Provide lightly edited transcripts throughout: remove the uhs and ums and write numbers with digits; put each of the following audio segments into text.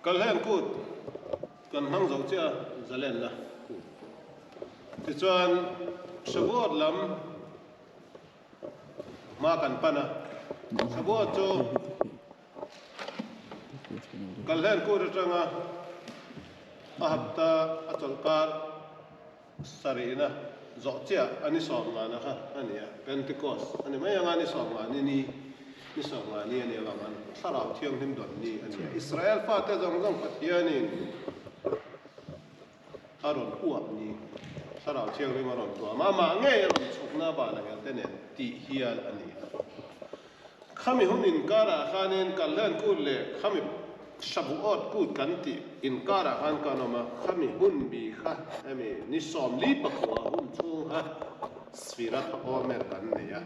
Kalhlen kut kan hmang zo chiah a, zalenna kut. Tichuan, Shavuot lam hma kan pan a, Shavuot chu Kalhlen kut atanga a hapta a chawlhkar Sarihna zawh chiah a ni sawmngana kha a ni a, Pentecost a ni mai anga ni sawmngani ni, ni sawmngani a nih avang an Thlarau Thianghlim dawn ni a ni a. Israel fate zawng zawng Pathianin a rawn uap ni, Thlarau Thianghlim a rawn tuam a, amah ngei a rawn chhukna vana helte nen tih hial a ni a. Khami hun inkarah khanin Kalhlen kut leh khami Shavuot kut kan tih inkarah khan kan awm a, khami hun bi kha hemi ni 44 hun chhung kha Sfirat HaOmer kan nei a.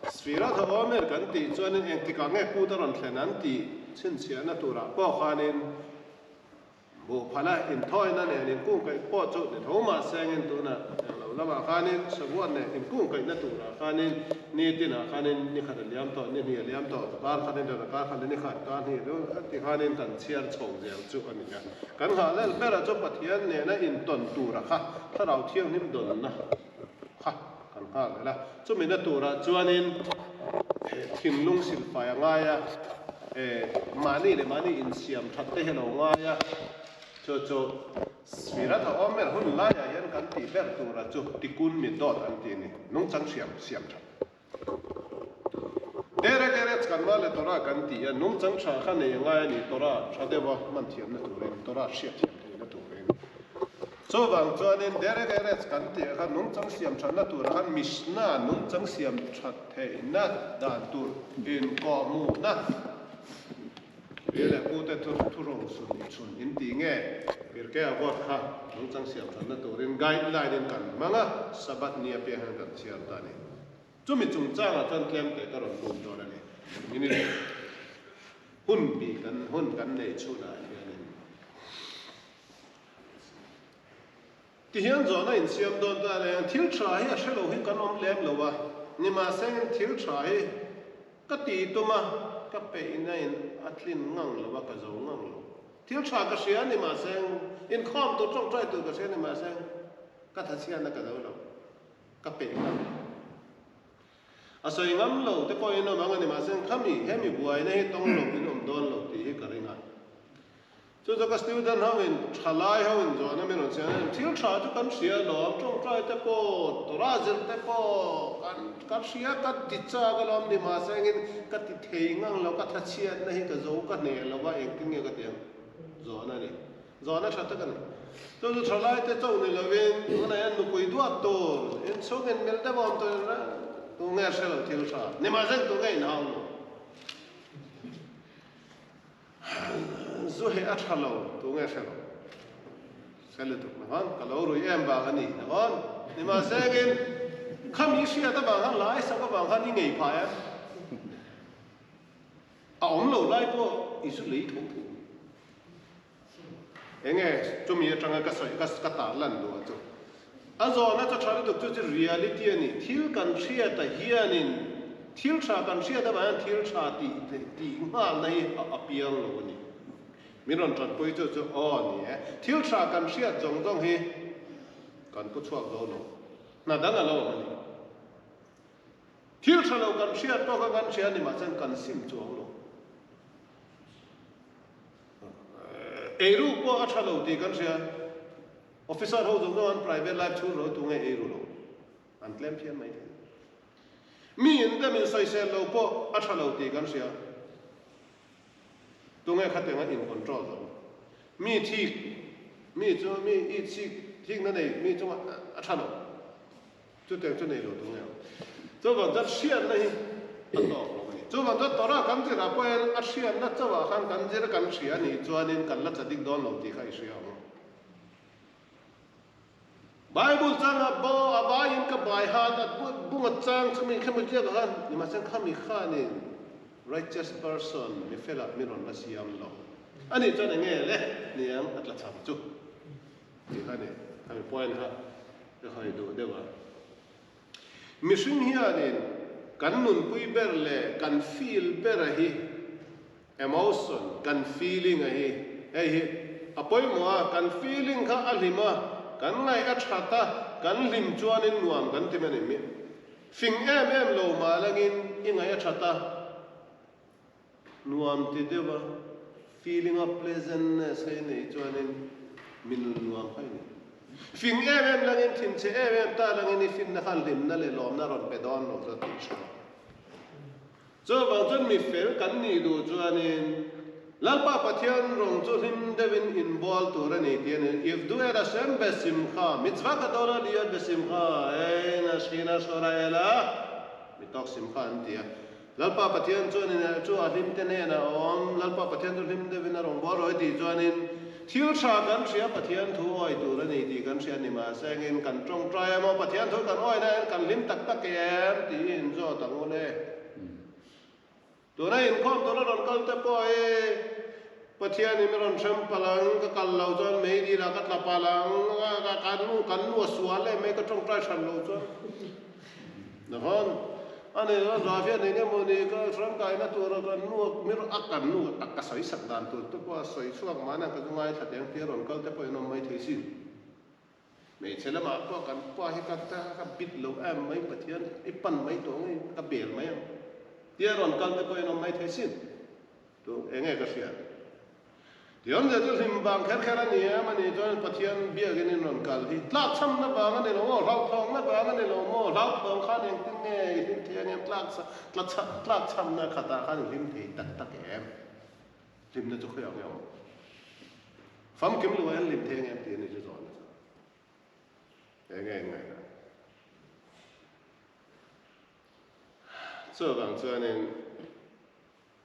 Sfirat HaOmer kan tih chuanin engtikah nge kut a rawn thlen an tih chhinchhiahna turah pawh khanin Buhphala inthawina nen inkungkaih pawh chu ni tho mah sengin tunah englo lamah khanin Shavuot nen inkungkaihna turah khanin ni tinah khanin ni khat a liam tawh, ni hnih a liam tawh, kar khat in kar khat leh ni khat, kar hnih chu a ti khanin kan chhiar chho zel chu a ni a. Kan nghahhlelh berah chu Pathian nena intawn tura kha Thlarau Thianghlim dawnna kha kan nghahhlelh a. Chumina turah chuanin thinlung silfai a ngai a, mahni leh mahni insiam that te hi a lo ngai a, chu chu Sfirat HaOmer hun laiah hian kan tih ber tura chu Tikkun Middot an tih a ni, nungchang hriam siam that. Derek Eretz kan mah leh Torah kan tih a, nungchang tha kha nei a ngai a ni, Torah tha deuha hman thiamna turin, Torah hriat thiam theihna turin. Chuvang chuanin Derek Eretz kan tih ah khan nungchang siam thatna turah khan Mishnah nungchang siam that theihna dan tur inkawhhmuhna pi leh pute thurung chhun in tih nge Pirkei Avot kha nungchang siam thatna turin guideline in kan hmang a, Sabbath ni apiang hian kan chhiar ta a ni. Chumi chungchangah chuan tlem teh ka rawn lut dawn a ni. Minute hun bi kan hun kan nei chhunah hianin. Tihian zawhna insiam dawn ta reng, thil tha hi a hre lo hi kan awm lem lo a, nimahsengin thil tha hi ka ti tum a, ka peihna in a tlin ngang lo a, ka zo ngang lo. Thil tha ka hria nimahseng, inkhawm tur tawngtai tur ka hria nimahseng, ka thachhiatna ka zo lo, ka peih ngang lo. A sawi ngam lo te pawhin awm ang a nimahseng, khami hemi buaina hi tawng lo in awm dawn lo tih hi ka ring a. Chu chu ka student ho in thalai ho in zawhna min rawn siam em? Thil tha chu kan hria alawm, tawngtai te pawh, Torah zir te pawh kan ka hria ka ti chak alawm ni mahse engin ka ti thei ngang lo, ka thachhiatna hi ka zo ka hneh lo va engtin nge ka ti ang? Zawhna a ni. Zawhna tha tak a ni. Chu chu thalai te chauh ni lovin tunah hian nupui duat tur, inchhung in mil deuh a awm tur in tunge hre lo thil tha ni mahse tunge inhau lo? Zu hi a tha lo, tu nge hre lo? Hre lutuk na hawn, ka lo rui em vang a ni na hawn. Nimahsengin, khami hriat avang khan, lai sak avang khan i ngei phah em? A awm lo lai pawh i zu lei tho tho. Enge chumi atanga ka sawi ka ka tar lan duh chu. A zawhna chu tha lutuk chu chu reality a ni. Thil kan hriat a hianin thil tha kan hriat avang hian thil tha tih tih nghalna hi a a piang lo a ni. Min rawn tanpui chu chu aw ni e. Thil tha kan hriat zawng zawng hi kan pu chhuak zo lo. Hna dang a lo awm a ni. Thil tha lo kan hriat pawh kha kan hria a ni mahse kan sim chuang lo. Eiru pawh a tha lo tih kan hria. Officer ho zawng zawng an private life chhung ro tu nge eiru lo? An tlem phian mai thei. Mi in te min sawisel lo pawh a tha lo tih kan hria. Tu nge khatianga in control zo? Mi thik, mi chu mi i chik thikna nei mi chunga a tha lo. Chutiang chu nei lo tu nge ang? Chuvang chuan hriatna hi a tawk lo a ni. Chuvang chuan Torah kan zirah pawh hian a hriatna chauhah khan kan zir kan hria a nih chuanin kan la tla dik dawn lo tih kha i hria ang. Bible changa bo a vaiin ka bai han a bunga chang khami khami ziakah khan nimahse khami khanin righteous person mi felah mi rawn la siam lo. Ani chuan enge le niang a tla cham chu. Tih kha ni, khami point kha ka hawi duh deuh a. Mihring hianin kan nunpui ber leh kan feel ber a hi, emotion, kan feeling a hi. Hei hi a pawimawh a, kan feeling kha a hlim a, kan ngaih a that a, kan hlim chuanin nuam kan ti mai a ni. Fing em em lo mah langin i ngaih a that a, Nuam ti deuh a, feeling of pleasantness hei nei chuanin mi nun nuam kha i ni. Fing em em langin, thinchhe em em ta langin i finna khan hlimna leh lawmna rawn pe dawn lo chuan tih hre rawh. Chuvang chuan mi fel kan nih duh chuanin Lalpa Pathian rawng chu hlim deuhin inbual tur a ni tih a ni. Ivdu et Hashem besimcha, mitzvah gadola liyot besimcha, ein hashchina shora ela mitoch simcha an ti a. Lalpa Pathian chuanin eh chu a hlimte hnenah a awm, Lalpa Pathian chu hlim deuhin a rawn bual rawih tih chuanin thil tha kan hria Pathian thu awi tur a ni tih kan hria ni mahse engin kan tawngtai emaw Pathian thu kan awina hian kan hlim tak tak em tih hi inzawt ang u le. Tuna inkhawm tura rawn kal te pawh hi Pathianin mi rawn hrem palh ang, ka kal lo chuan mei dilah ka tla palh ang, ka nu kan nu a sual em mai ka tawngtai hran lo chuan. Nahan, a nei chuan Ravi a nei nge maw ni ka hrang kaina tura kan nu a mi a kan nu a ka sawi sak dan tur te pawh a sawi chhuak mahna ka chu ngaithla teh ang tia rawn kal te pawh in awm mai thei sin. Hmeichhe lamah pawh kan pa hi ka ka bit lo em mai Pathian i pan mai tawh ngei ka bel mai ang tia rawn kal te pawh in awm mai thei sin. Tu enge ka hriat? Ti awmzia chu hlim vang kher kher a ni em a nih chuan Pathian biakin in rawn kal hi tlakchhamna vang a ni lo maw, hlauthawngna vang a ni lo maw, hlauthawng khan engtin nge i hlim thei ang em, tlakchhamna khatah khan i hlim thei tak tak em? Hlimna chu khawiah nge awm? Famkim lo ah hian hlim thei ang em tih a ni chu zawhna chu. Enge in ngaihdan? Chuvang chuanin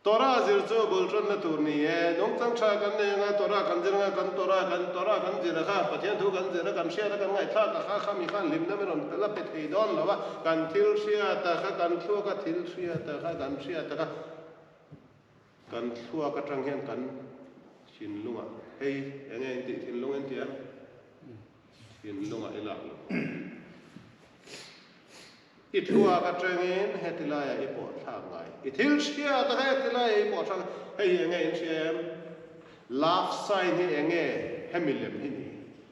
Torah zir chu bul tanna tur ni e. Nungchang tha kan nei anga Torah kan zir anga kan Torah kan Torah kan zir a kha, Pathian thu kan zir a, kan hriat a, kan ngaihthlak a kha, kha mi khan hlimna min rawn la pe thei dawn lo a, kan thil hriat a kha, kan thluak a thil hriat a kha, kan hriat a kha, kan thluak atang hian kan thinlungah hei enge in tih thinlung in ti a, thinlungah i lak lo. I thluak atangin heti laiah i pawh thlak ngai. I thil hriat a heti laiah i pawh thlak ngai. Hei hi enge in hria em? Love sign hi enge hemi lem hi ni?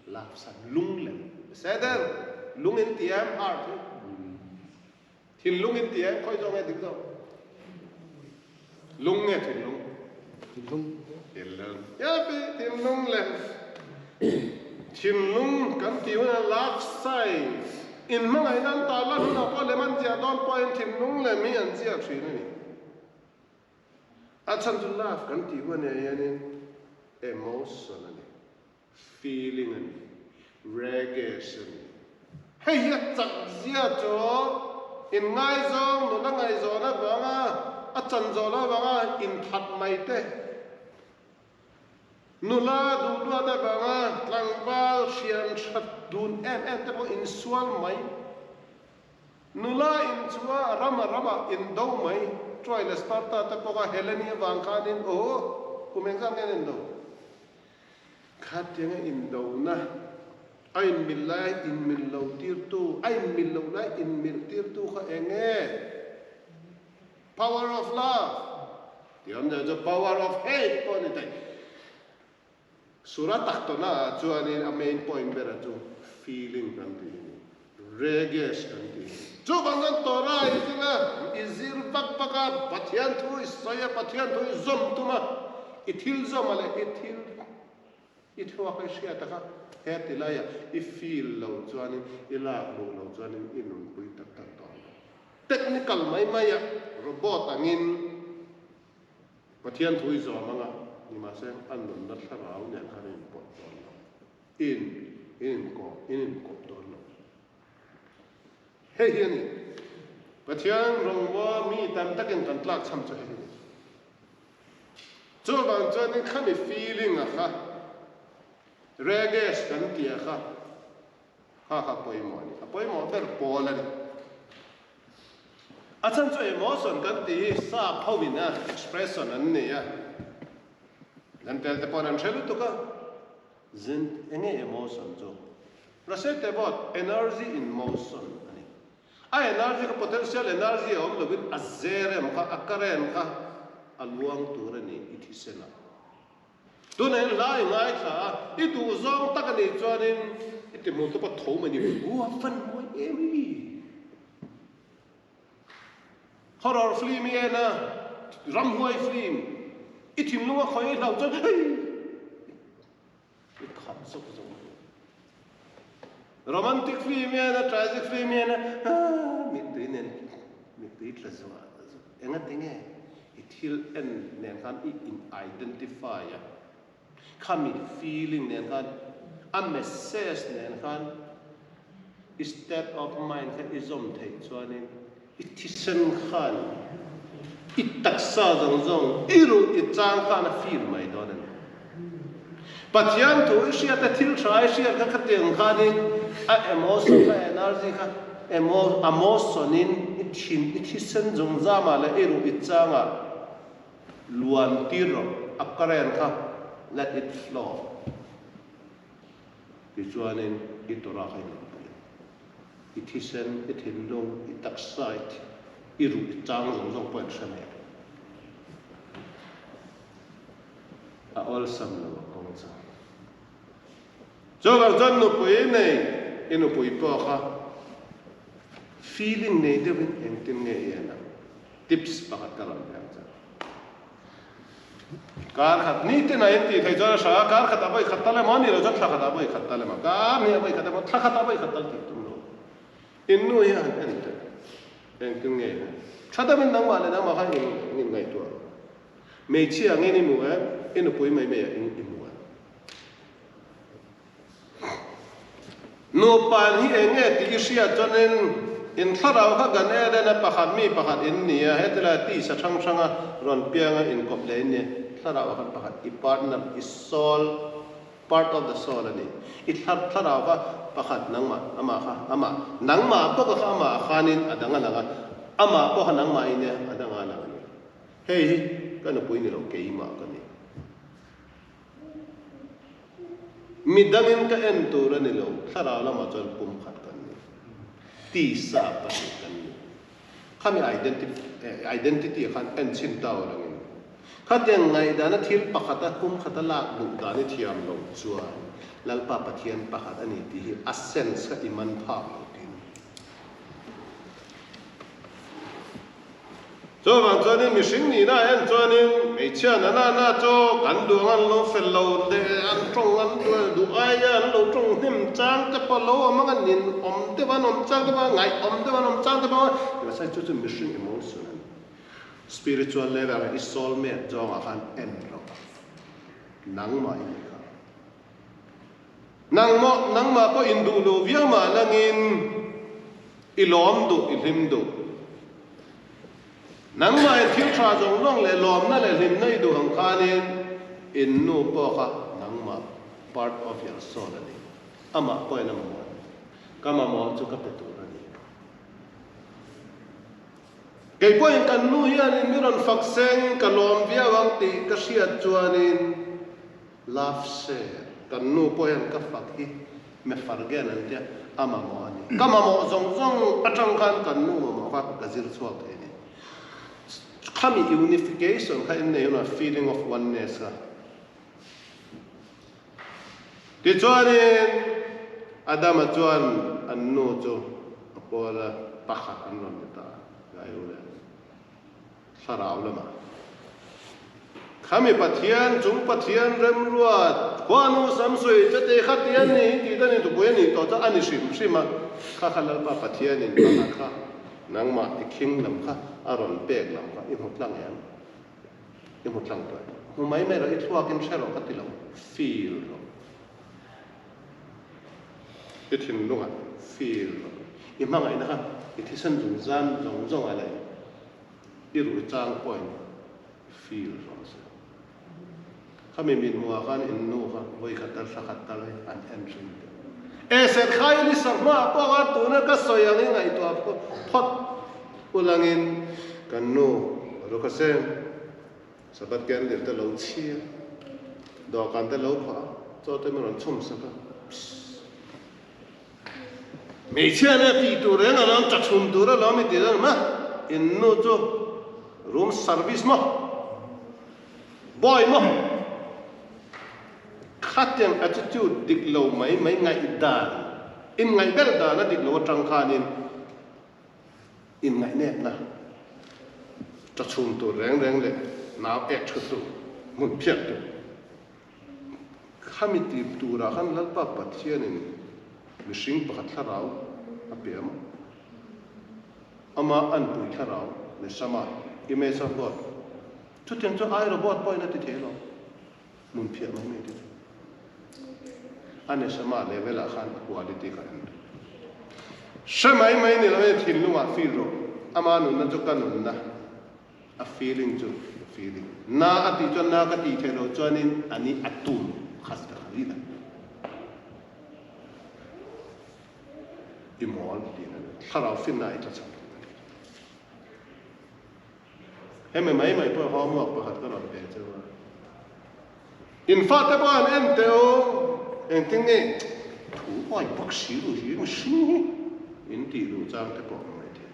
Love sign, lung lem. Seder, lung in ti em? Heart hi. Thinlung in ti em? Khawi zawk nge dik zawk? Lung nge thinlung? Thinlung. Thinlung. Yapi, thinlung lem. Thinlung kan tih hunah love sign in hmangaihna an tar lan hunah pawh lem an ziah dawn pawhin thinlung lem hi an ziak thin a ni. A chhan chu love kan tih hunah hianin emotion a ni. Feeling a ni. Reggae a ni. Hei hi a chak zia chu inngaizawng nula ngaihzawn avanga a chan zawh loh avanga inthat mai te, nula duhluat avanga tlangval hrian that dun em em te pawh insual mai, nula inchua rama rama indo mai, Troy leh Sparta te pawh kha Heleni avang khanin aw kum engzat nge an indo? Khatianga indona, a inmil lai inmil lo tirtu, a inmil loh lai inmil tirtu kha eng nge? Power of love tih awm deuh chu power of hate pawh a ni thei. Sura tak tawhna ah chuanin a main point berah chu feeling kan tih hi a ni. Regesh kan tih hi. Chuvang chuan Torah i zir a, i zir vak vak a, Pathian thu i sawi a, Pathian thu i zawm tum a, i thil zawm a leh i thil i thluak i hriat a kha he ti laiah i feel lo chuanin i lak luh lo chuanin i nunpui tak tak tawh lo. Technical mai mai a robot angin Pathian thu i zawm anga nimahse a nunna thlarau nen khan a inpawlh dawn lo. In in inkawp in inkawp dawn lo. Hei hi a ni. Pathian rawngbâwl mi tam takin kan tlak chham chu hei hi a ni. Chuvang chuanin khami feeling a kha, regesh kan tih a kha, kha kha pawimawh a ni. A pawimawh ber pawl a ni. A chhan chu emotion kan tih hi sap ho in a expression an nei a. Kan tel te pawhin an hre lutuk a. Zin enge emotion chu? Rase te bawt energy in motion a ni. A energy kha potential energy a awm lovin a zerem kha, a current kha a luang tur a ni i thisen ah. Tunah hian hla i ngaithla a, i duh zawng tak a nih chuanin i ti hmuh tawp a tho mai ni. Ua fan mawi em hi! Horror film i en a, ramhuai film i thinlung a khawi i hlauh chuan hei! I khat zawk zawk mai. Romantic film i en a, tragic film i en a, aa mittui nen mittui tla zuah zuah. Engati nge i thil en nen khan i in identify a, khami feeling nen khan, a message nen khan i state of mind kha i zawm theih chuanin i thisen khan i taksa zawng zawng i ruh i chang khan a feel mai dawn a ni. Pathian thu i hriat a thil tha i hriat kha khatiang khanin a emotion kha energy kha emo emotion in i thin i thisen zawng zamah leh i ruh i changah luan tir rawh a current kha let it flow tichuanin i Torah kha i nunpui ang. I thisen, i thinlung, i taksa, i ruh i chang zawng zawng pawh in hre mai ang. A awlsam lo a kawng chu. Chuvang chuan nupui nei, i nupui pawh kha feeling nei deuhin engtin nge i en ang? Tips pakhat ka rawn pe ang che. Kar khat ni tin a intih theih chuan a hra a, kar khat ah vawi khat tal emaw a nih loh chuan thla khat ah vawi khat tal emaw, kar hnih ah vawi khat emaw, thla khat ah vawi khat tal tih tum lo. In nu hi a han en teh. Engtin nge i en? Tha deuhin nangmah leh nangmah kha in inngaihtuah rawh. Hmeichhia angin i hmu em? I nupui mai mai ah i hmu em? Nupan hi eng nge tih i hriat chuanin in thlarau kha Gan Eden a pakhat mi pakhat in ni a, hetilai tisa hrang hranga rawn pianga inkawp leh in ni. Thlarau ah khan pakhat i partner, i soul, part of the soul a ni. I thlarau kha pakhat nangmah, amah kha, amah, nangmah bawk a kha amah ah khanin a dang a lang a, amah pawh kha nangmah in a dang a lang a ni. Hei hi ka nupui ni lo keimah ka ni. Mi dangin ka en tur a ni lo, thlarau lamah chuan pumkhat kan ni. Tisa pahnih kan ni. Khami identity ah khan en chhin ta aw langin. Khatiang ngaihdana thil pakhata pumkhata lak duh dan i thiam lo chuan Lalpa Pathian pakhat a ni tih hi a sense kha i man phak lo tin. Chuvang chuanin mihring nihna ah hian chuanin hmeichhia na na na chu kan duh ang an lo fel lo leh an tawng an duh aia an lo tawng hnem chang te pawh lo awm ang a nin awm deuh an awm chang te pawh a ngaih awm deuh an awm chang te pawh a nimahse chu chu mihring emotion a ni. Spiritual level ah i soul mate zawngah khan en rawh nangmah i nih kha. Nangmah nangmah pawh induh lo viau mah langin i lawm duh, i hlim duh. Nangmah in thil tha zawng zawng leh lawmna leh hlimna i duh ang khanin in nu pawh kha nangmah part of your soul a ni. Amah pawhin a mamawh a ni. Ka mamawh chu ka pe tur a ni. Kei pawhin kan nu hianin mi rawn fak seng ka lawm viau ang tih ka hriat chuanin Love share, kan nu pawh hian ka fak hi me fargen an tia, a mamawh a ni. Ka mamawh zawng zawng atang khan kan nu mamawh kha ka zir chhuak thei a ni. Khami unification kha in nei hunah feeling of oneness kha. Tichuanin Adama chuan an nu chu a pawl a, pakhat an rawn ti ta a, Gaiule. Thlarau lamah. Khami Pathian, chung Pathian remruat, khuanu Samsui chute kha ti a ni tih dan in thupui a nih tawh chu a ni hrim hrim a, kha kha Lalpa Pathianin pakhat kha nangmah i khing lam kha a rawn pek lam kha i hmu tlang em? I hmu tlang tawh em? Hmu mai mai rawh, i thluakin hre rawh ka ti lo, feel rawh. I thinlungah feel rawh. I hmangaihna kha i thisen zungzam zawng zawng a leh I ruh chang pawhin feel rawh se. Khami min hmuh ah khan in nu kha vawi khat tal thla khat tal hi an en hrim teh. E Serkhai ni sahma ah pawh khan tuna ka sawi ang i ngaihtuah phawt ulangin kan nu Rukhaseng Sabbath candle te lo chhia dawhkan te lo phah a chaw te min rawn chhum sak a. Psss. Hmeichhia leh tih tur reng alawm chachhum tur alawm i ti dawn ma in nu chu room service maw boy maw. Khatiang attitude dik lo mai mai ngaihdan, inngaihbel dan a dik lo atang khanin inngaih-nepna tachhum tur reng reng leh nau ek thu tu, hmun phiat tu. Khami tip turah khan Lalpa Pathianin mihring pakhat thlarau a pe a maw? Ama anpui thlarau, Neshama, image of God. Chutiang chu ai robot pawhin a ti thei lo. Hmun phiah mai mai te chu. A Neshama level ah khan a quality kha en rih. Hre mai mai ni loin thinlungah feel rawh. Ama nunna chu ka nunna. A feeling chu ka feeling. Na a tih chuan na ka tih theih loh chuanin a ni a tum khas ka khalih a. I mawl tihna ni. Thlarau finna i tla chho tihna ni. Hemi mai mai pawh homework pakhat ka rawn pe cheu a. In fate pawh an en teh u, engtin nge thu awi bawk si lu hi mihring hi in tih duh chang te pawh awm mai thei.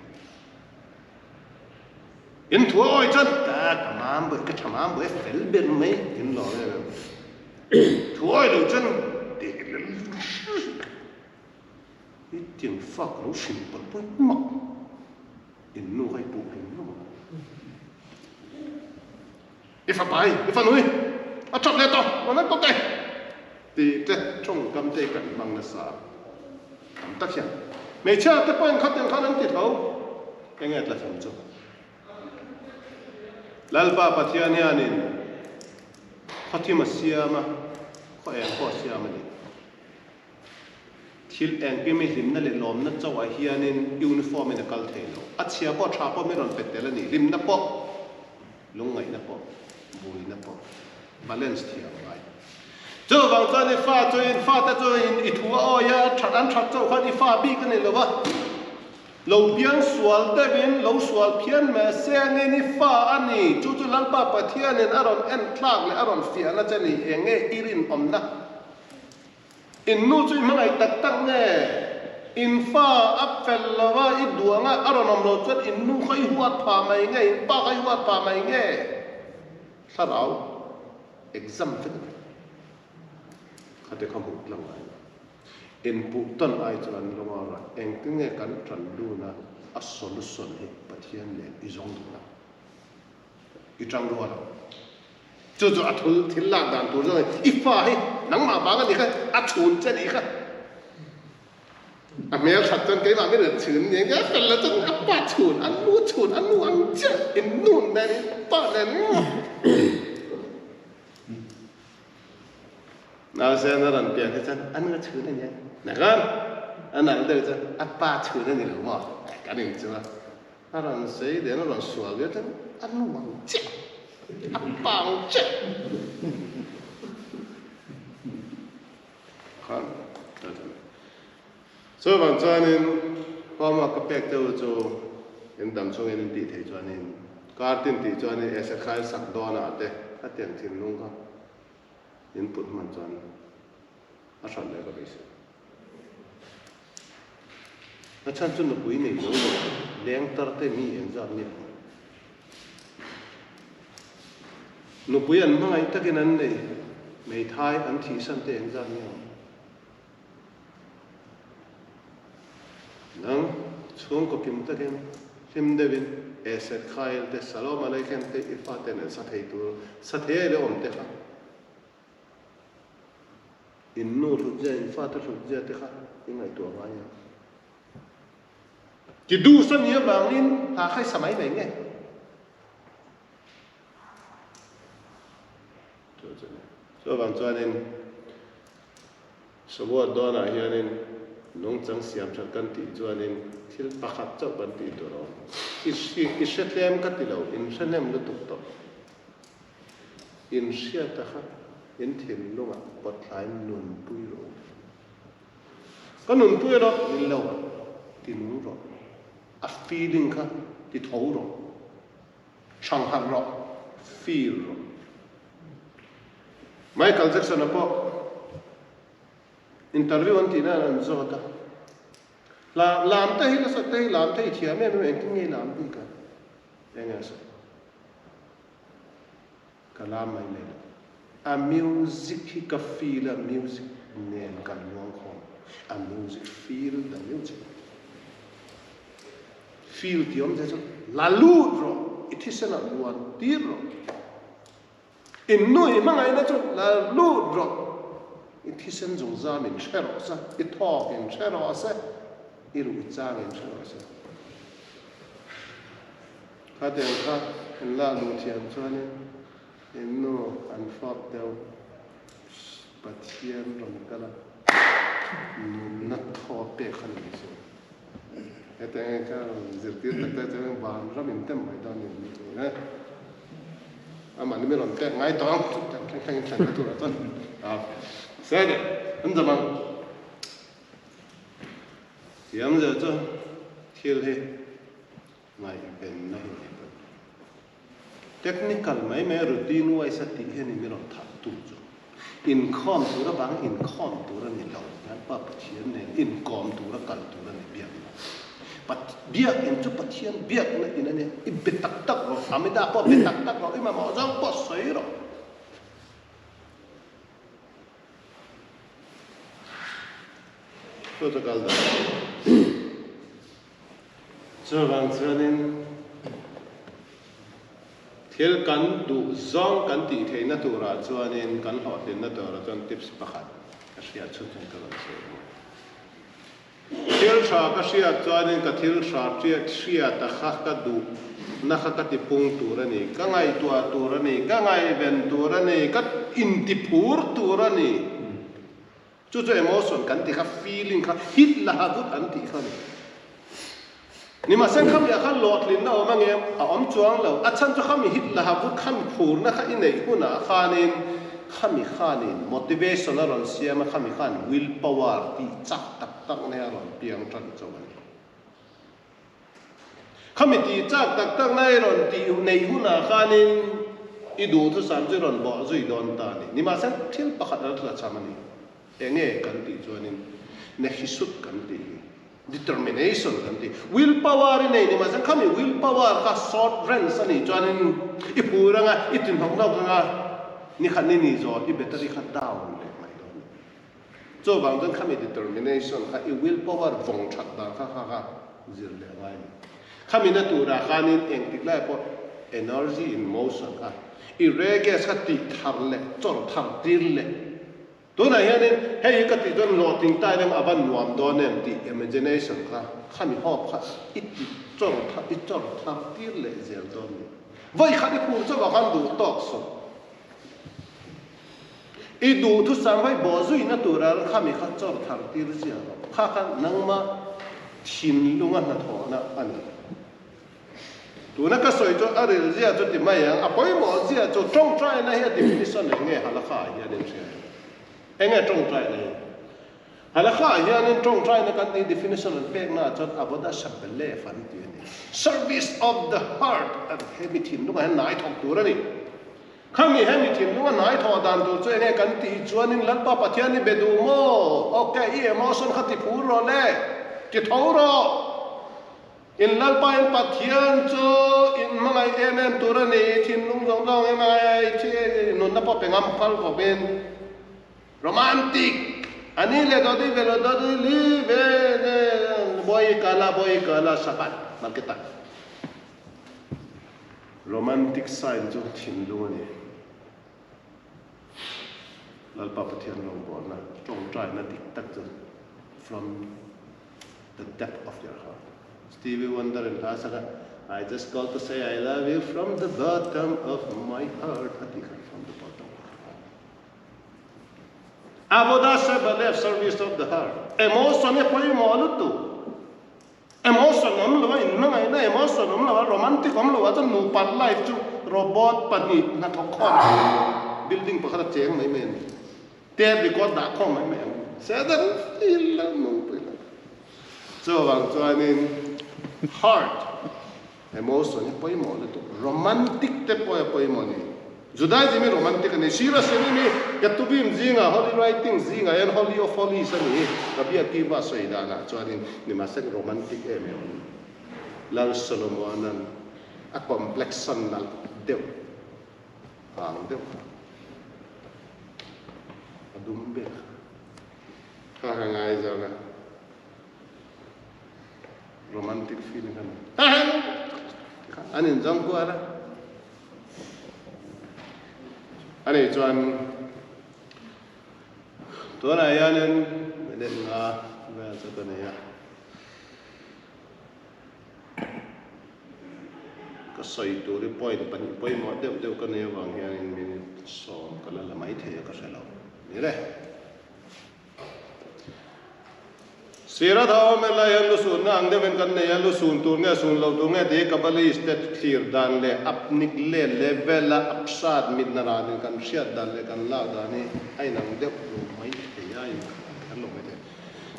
In thu a awi chuan ka ka mam buai ka tha mam buai fel ber mai in lawm em em. Thu awi lo chuan I tiang fak lo hrim pawlh pawlh mak. In nu kha i puh hlum hlum ang. I fapa i, i fanu i, a that leh tawh, rawn en tawh teh. Tih te tawngkam te kan hmang nasa a, tam tak hian. Hmeichhia te pawhin khatiang khan an ti tho. Enge tla cham chu? Lalpa Pathian hianin khawthim a siam a, khaw eng pawh a siam a ni. Thil engkim i hlimna leh lawmna chauhah hianin uniform in a kal thei lo. A chhia pawh tha pawh min rawn pe tel a ni. Hlimna pawh, lungngaihna pawh, buaina pawh balance thiam a ngai. Chuvang chuan i fa chu in fate chu in i thu a awi a, that an that chauh khan i fa bik a ni lo a. Lo piang sual deuhin lo sual phian mah se angin i fa a ni. Chu chu Lalpa Pathianin a rawn enthlak leh a rawn fiahna che ni. Eng nge i rinawmna? In nu chu i hmangaih tak tak nge? In fa a fel lo a, i duang a, a rawn awm lo chuan in nu kha i huat phah mai nge, in pa kha i huat phah mai nge? Thlarau exam vek a ni. Khate kha hmuh tlang ai lo. Inpuh tawn ai chuan lunga rawh engtin nge kan tan dun a, a solution hi Pathian nen i zawng duh lo. I tang rual ang. Chu chu a thul thil lak dan tur zawng i fa hi nangmah vang a ni kha, a chhun che nih kha. A hmel that chuan keimah min rawn chhun ni ang, a fel la chuan a pa chhun, a nu chhun, a nu ang chiah in nun nen in pa nen ngawt. Nausen a rawn pian hi chuan a nu chhun a nia, nakhan a nalh deuh chuan a pa chhun a ni lo maw kan inchu a. A rawn sei den a rawn sual viau chuan a nu ang chiah, a pa ang chiah khan a ti. Chuvang chuanin homework ka pek deuh chu in dam chungin in tih theih chuanin kar tin tih chuanin esekhai sak dawnah te khatiang thinlung kha in put hman chuan a hran leh ka beisei. A chhan chu nupui nei lo lo leng tar te mi engzat nge awm? Nupui an hmangaih takin an nei, hmeithai an thihsan te engzat nge awm? Nang chhungkaw kim takin hlim deuhin Eset Khail te Salom Aleichem te i fate nen sa thei tur sa thei ai leh awm te kha. In nu hlutzia, in fate hlutzia te kha i ngaihtuah ngai em? Ti dus a nih avangin hna kha i sa mai mai nge? Chuvang chuanin Shavuot dawnah hianin nungchang siam that kan tih chuanin thil pakhat chauh kan tih tur a awm. I hre tlem ka ti lo, in hre hnem lutuk tawh. In hriata kha in thinlungah pawthlaiin nunpui rawh u. Ka nunpui rawh min lo ti nung rawh. A feeling kha ti tho rawh. Chhangharh rawh, feel rawh. Michael Jackson-a pawh interview an tihna an zawt a. Lam te hi nasa te hi lam te hi thiam em em engtin nge i lam bik a? Eng nge a sawi? Ka lam mai mai lo. A music hi ka feel a, music nen kan luang khawm. A music, feel the music. Feel tih awmzia chu la lut rawh, i thisen ah luan tir rawh. In nu i hmangaihna chu la lut rawh, i thisen zungzam in hre rawh se, i thawk in hre rawh se, i ruh i chang in hre rawh se. Khatiang kha in lak luh thiam chuanin in nu an fawp deuh Pathian rawn kal a, nunna thaw pek kha ni mai se. Hetiang hi ka zirtir tak tak chuan van ram in tem mai dawn ni ni e. Amah ni mi rawn pek ngai tawh ang chu thleng thleng in thlen na tur ah chuan a se de an zam ang. Thiam zel chu thil hi ngaihvenna hi ni pawh. Technical mai mai routine wise a tih hian in rawn thah tu chu inkhawm tur avang inkhawm tur a ni lo Lalpa Pathian nen inkawm tura kal tur a ni biakna Biak in chu Pathian biakna in a nia i be tak tak rawh Amida pawh be tak tak rawh i mamawh zawng pawh sawi rawh. Chu chu kal dan. Chuvang chuanin thil kan duh zawng kan tih theihna turah chuanin kan hlawhtlinna turah chuan tips pakhat ka hriat chhun chhun ka rawn sawi ang. Thil tha ka hriat chuanin ka thil tha hriata kha ka duh na kha ka ti pung tur a ni, ka ngaihtuah tur a ni, ka ngaihven tur a ni, ka intiphur tur a ni. Chu chu emotion kan tih kha, feeling kha, hit la ha vut an tih kha a ni. Nimahsela khami ah khan lawhtlinna awm ange, a awm chuang lo. A chhan chu khami hit la ha vut, khami phurna kha i neih hunah khanin khami khanin motivation a rawn siam a, khami khan will power tih chak tak tak nei a rawn piang tan chauh a ni. Khami tih chak tak tak na i rawn tih neih hunah khanin i duhthusam chu i rawn bawh zui dawn ta a ni. Nimahsela thil pakhat a la cham a ni. Enge kan tih chuanin nehisut kan tih hi, determination kan tih, will power i nei nimahsela khami will power kha short range a nih chuanin i phur anga i ti hnawk hnawk anga nikhat ni ni zawh i battery kha down leh mai dawn a ni. Chuvang chuan khami determination kha i will power vawng that dan kha kha kha zir leh ngai a ni. Khami na turah khanin engtik lai pawh energy in motion kha i reges kha tih thar leh chawr thar tir leh. Tunah hianin hei hi ka tih chuan hlawhtling tai leng a va nuam dawn em tih imagination kha khami hope kha i ti chawr thar i chawr thar tir leh zel dawn a ni. Vawi khat i phur chauh ah khan duh tawk suh. I duhthusam vai bawh zuina tura khami kha chawr thar tir zia rawh. Kha kha nangma thinlunga hnathawhna a ni. Tuna ka sawi chu a ril zia chu ti mai ang, a pawimawh zia chu tawngtaina hi a definition eng nge Halakha ah hianin hria em? Eng nge tawngtaina hi? Halakha ah hianin tawngtaina kan tih definition an pekna ah chuan avodah shabelef an ti a ni. Service of the heart a he mi thinlungah hian nai thawk tur a ni. Khami hemi thinlung a hnai thawh dan tur chu enge kan tih chuanin Lalpa Pathian i be duh maw? Ok, i emotion kha ti phur rawh le, ti tho rawh. In Lalpa in Pathian chu in hmangaih em em tur a ni, i thinlung zawng zawng em ai i thi i nunna pawh pe ngam phal khawpin romantic a ni le dodi velo dodi li ve ne boi kala boi kala sabat marketa. Romantic sign chu thinlung a ni. Lalpa Pathian rawngbawlna tawngtaina dik tak chu from the depth of your heart. Stevie Wonder in hla sak a, I just call to say I love you from the bottom of my heart a tih kha from the bottom of your heart. Avodah Shebalev service of the heart. Emotion hi pawimawh lutuk. Emotion awm lo a, inhmangaihna emotion awm lo a, romantic awm lo a chuan nupa life chu robot pahnih hnathawk khawm building pakhat a cheng mai mai a ni. Tape record dah khawm mai mai ang. Sedan feel lo nungpui lo. Chuvang chuanin heart emotion hi pawimawh lutuk. Romantic te pawh hi a pawimawh a ni. Judaism hi romantic a ni. Sira Selim hi Ketuvim zingah, Holy Writings zingah hian Holy of Holies a ni. Rabbi Akiva sawi danah chuanin nimahsela romantic em em a ni. Lal Solomona'n a complexion nalh deuh, vang deuh kha. dum ber kha ka ngaizawng a, romantic feeling kha nei. An inzawng kual a, ani chuan tunah hianin minute nga vel chu ka nei a. Ka sawi tur hi point pahnih pawimawh deuh deuh ka nei avang hianin minute sawm ka la la mai thei a ka hre lo. Ni le. Sira tho awm en lai hian lusunna ang deuhin kan nei a, lusun tur nge sun lo tur nge tih hi Kabbalist te thlir dan leh apnik let level a apsat mitna ranin kan hriat dan leh kan lak dan hi a inang deuh lo mai thei a, a inkhat kher lo mai thei.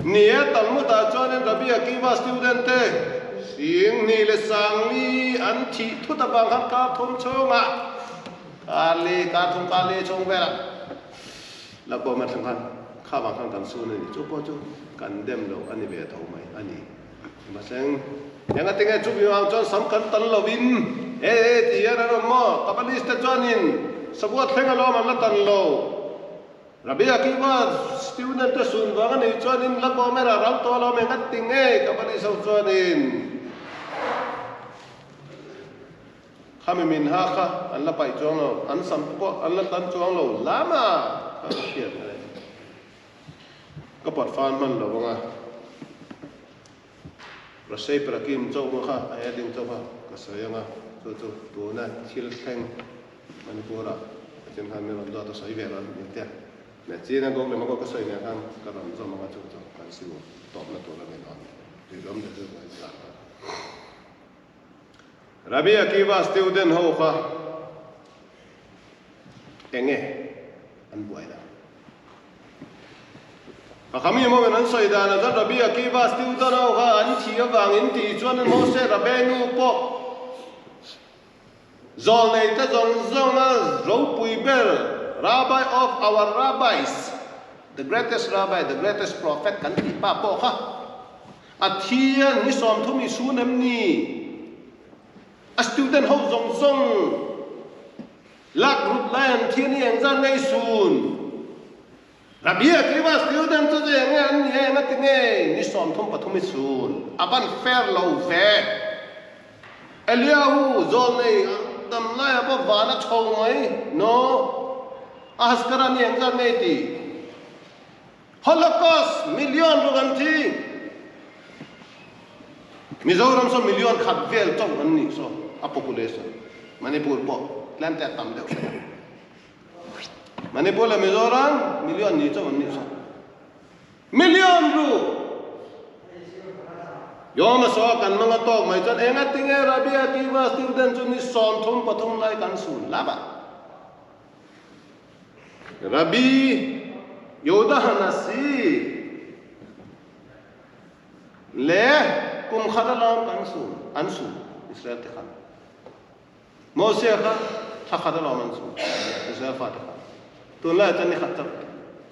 Ni e, Talmud-ah chuanin Rabbi Akiva student te sing hnih leh sangli an thih thut avang khan kar thum chhungah kar li, kar thum kar li chhung velah la kawm a thleng khan kha vang khan kan sun a ni. Chu pawh chu kan dem loh a ni ve tho mai a ni. Mahse, engati nge chumi vang chuan sam kan tan lovin e e ti hian an awm maw? Kabbalist te chuanin Sabua thleng alawm an la tan lo. Rabbi Akiva student te sun vang a nih chuanin la Gomer ah ral tawh lo eng a ti ngei ka va nih so chuanin khami min ha kha an la paih chuang lo, an sam pawh an la tan chuang lo lama kha ka hriat a ni. Ka pawt fan hman lo anga Rasei Prakim chauh kha a heading chauh kha ka sawi anga chu chu tuna thil thleng Manipur-ah Pathian khan min rawn duat a sawi ve rawn min tia. Leh China gawk leh Magog ka sawi nen khan ka rawn zawm anga chu chu kan siu tawpna tur a ni dawn tih rawm leh chu ka inzah ta. Rabbi Akiva student ho kha enge an buai dan? A khami mawin an sawi dan ah chuan Rabbi Akiva student ho kha an thih avangin tih chuan Mose Rabbeinu pawh Zawlneite zawng zawnga ropui ber, Rabbi of our Rabbis, the greatest Rabbi, the greatest Prophet kan tih pa pawh kha a thi a, ni 30 i sun em ni? A student ho zawng zawng lak rut lai an thi a ni engzat nge i sun? Rabbi Akiva student chu chu enge an ni eng a ti nge ni 33 i chhun a van fair lo ve. Eliahu zawlnei dam laiah pawh van a chho mai no a haskara ni engzat nge i ti? Holocaust million ruk an thi. Mizoram saw million khat vel chauh an nih saw a population Manipur pawh tlem te a tam deuh hret a. Manipur leh Mizoram million ni chauh an nih chu. Million ru! Yom Saw kan hmang a tawk mai chuan enga tinge Rabbi Akiva student chu ni 33 lai kan sun lap a. Rabbi Yehuda Hanasi leh kum khat alawm kan sun an sun Israel te khan. Mosia kha thla khat alawm an chhung, Israel fate kha. Tunlaiah chuan ni khat chauh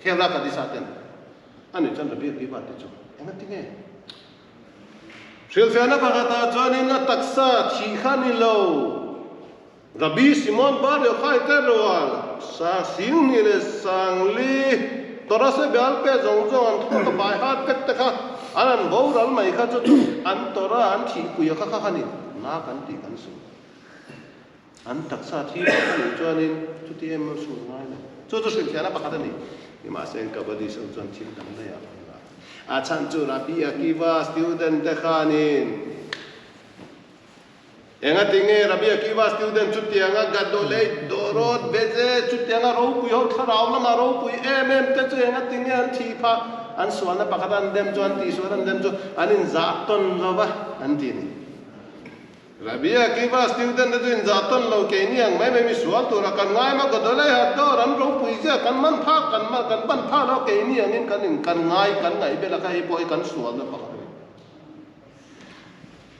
Khevra Kadisha ten a nih chuan Rabbi Akiva te chu eng a ti nge? Hrilhfiahna pakhatah chuanin a taksa thih kha ni lo, Rabbi Simon Bar Yochai te rual sang 2000 leh 4000 Torah se bial pe zawng zawng an thawk a bai hat vek te kha an an boral mai kha chu chu an Torah an thihpui a kha kha kha ni na kan tih kan sawi. An taksa thi vang a nih chuanin chuti em em sun ngai lo. Chu chu hrilhfiahna pakhat a ni. Nimahse Kabaddi so chuan thil dang daih ah kan la. A chhan chu Rabbi Akiva student te khanin engati nge Rabbi Akiva student chutianga Gadolei Dorot Beze chutianga ropui ho thlarau lama ropui em em te chu engati nge an thih phah an sualna pakhat an dem chu an tihsual an dem chu an inzah tawn lo va an ti a ni. Rabbi Akiva student te chu inzah tawn lo keini ang mai mai mi sual tura kan ngai maw ka dawlai hat dawr an ropui zia kan man phak kan man kan pan phak lo keini angin kan in kan ngai kan ngaih bel a kha hei pawh hi kan sualna pakhat a ni.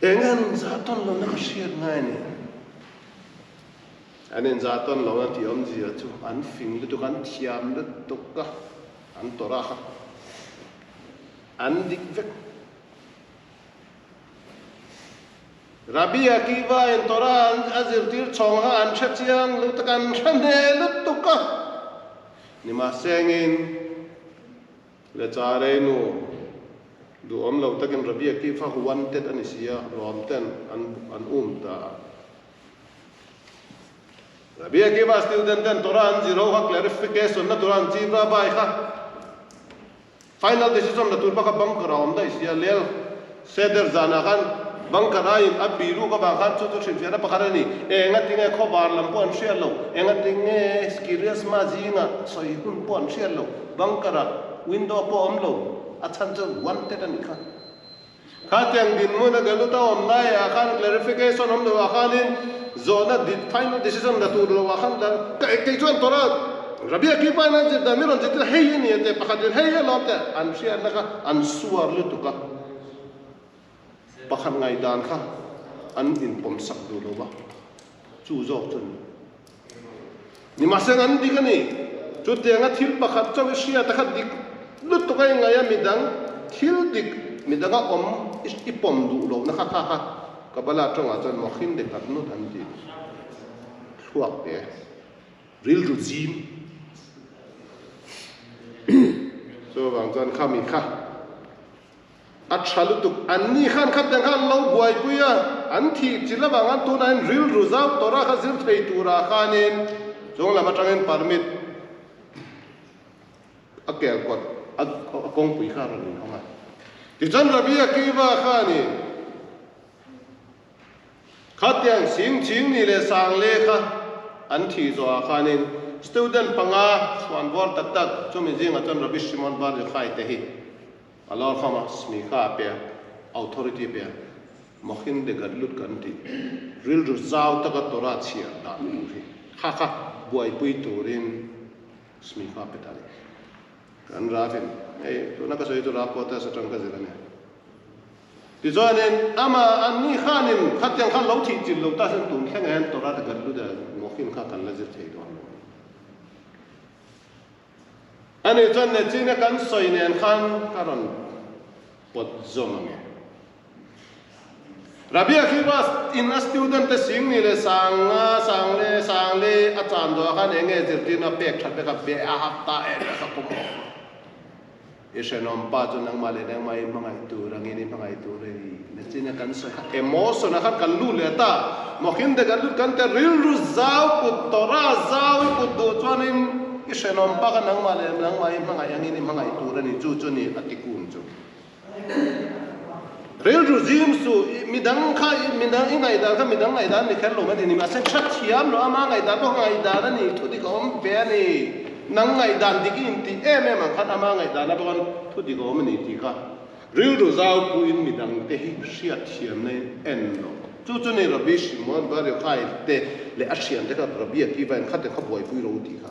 Eng an inzah tawn lohna ka hriat ngai a ni. An inzah tawn lohna tih awmzia chu an fing lutuk an thiam lutuk a an tawrh a kha an dik vek. Rabbi Akiva in Torah an a zirtir chhawng kha an hre chiang lutuk, an hre hneh lutuk a. Nimahsengin. Le Charei nu duhawm lo takin Rabbi Akiva wanted a ni si a, Rom ten an um ta a. Rabbi Akiva student ten Torah an zir ho kha clarification na tura an chief rabbi kha final decision la tur bak a bunker a awm daih si a, lel seder zanah khan bunker aiin a bihruk avang khan chu chu hrilhfiahna pakhat a ni. Engatinge khawvar lam pawh an hriat lo, engatinge Skirias ma zingah sawi hun pawh an hriat lo, bunker ah window pawh awm lo, a chhan chu wanted a nih kha. Khatiang dinhmun a galut a awm laiah khan clarification awm loh ah khanin zawhna final decision la tur loh ah khan kei chuan Torah Rabbi Akiva in an zir dan mi rawn zirtir a hei a ni a teh pakhat in hei a lawm teh an hriatna kha an suar lutuk a pakhat ngaihdan kha an inpawm sak duh lo va chu zawk chu a ni. Nimahsela an dik a ni. Chutianga thil pakhat chauh i hriat a kha dik lutuk a i ngaih a, midang thil dik midanga awm i pawm duh lohna kha kha kha Kabbalah tawngah chuan mawkhin de katnut an ti thluak te, rilru zim. Chuvang chuan khami kha. A tha lutuk. Anni khan khat dang kha an lo buaipui a, an thih chilh avang an tunah hian rilru zau tawrh a kha zir thei turah khanin chung lam atangin permit a kel kawt a kawngpui kha a rawn inhawng a. Tichuan Rabbi Akiva khanin Khatiang sing ching ni leh sang le kha an thih zawhah khanin student panga chhuan bawr tak tak chumi zingah chuan Rabbi Shimon Bar Yochai te hi a lawr khawm a, smicha a pe a, authority a pe a, Mochin de Gadlut kan tih rilru zau taka Torah chhiar dan tur hi kha kha buaipui turin smicha a pe ta a ni. Kan Ravin, hei tuna ka sawi chu Rav Quarters atang ka zir a nia. Tichuanin, amah anni khanin khatiang khan lo thih chilh lo ta sen tun thlengah hian Torah te kan lut a, Mawkhin kha kan la zir thei dawn lo a ni. Ani chuan Nechina kan sawi nen khan ka rawn pawt zawm ang e. Rabbi Akiva in a student te sing ni leh sang nga, sang le, sang le a chan zawh ah khan eng nge zirtirna pek that vek a, ve a hap ta em vek a pawm awm. I hrenawm pa chu nangmah leh nangmah i hmangaih tur angin i hmangaih tur a ni. Nachina kan sawi kha emotion ah khan kan lut leh ta. Mawkhin te kan lut kan te rilru zau kut Torah zau i kut duh chuanin i hrenawm pa kha nangmah leh nangmah i hmangaih angin i hmangaih tur a ni. Chu chu ni a tikun chu. Rilru zim suh i midang kha i midang i ngaihdan kha midang ngaihdan a ni kher lo mai ni. Mahse tha thiam lo ama ngaihdan pawh ngaihdan a ni. Thudik a awm ve a ni. Nang ngaihdan dik i intih em em ang khan ama ngaihdan a bawk an thu dik a awm a ni tih kha rilru zau puiin midangte hi hriatthiamna in en lo. Chu chu ni Rabbi Shimon Bar Yochai te leh a thiante kha Rabbi Akiva in khate kha buaipui ro tih kha.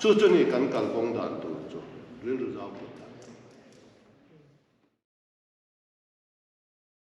Chu chu ni kan kalkawng dan tur chu rilru zau put.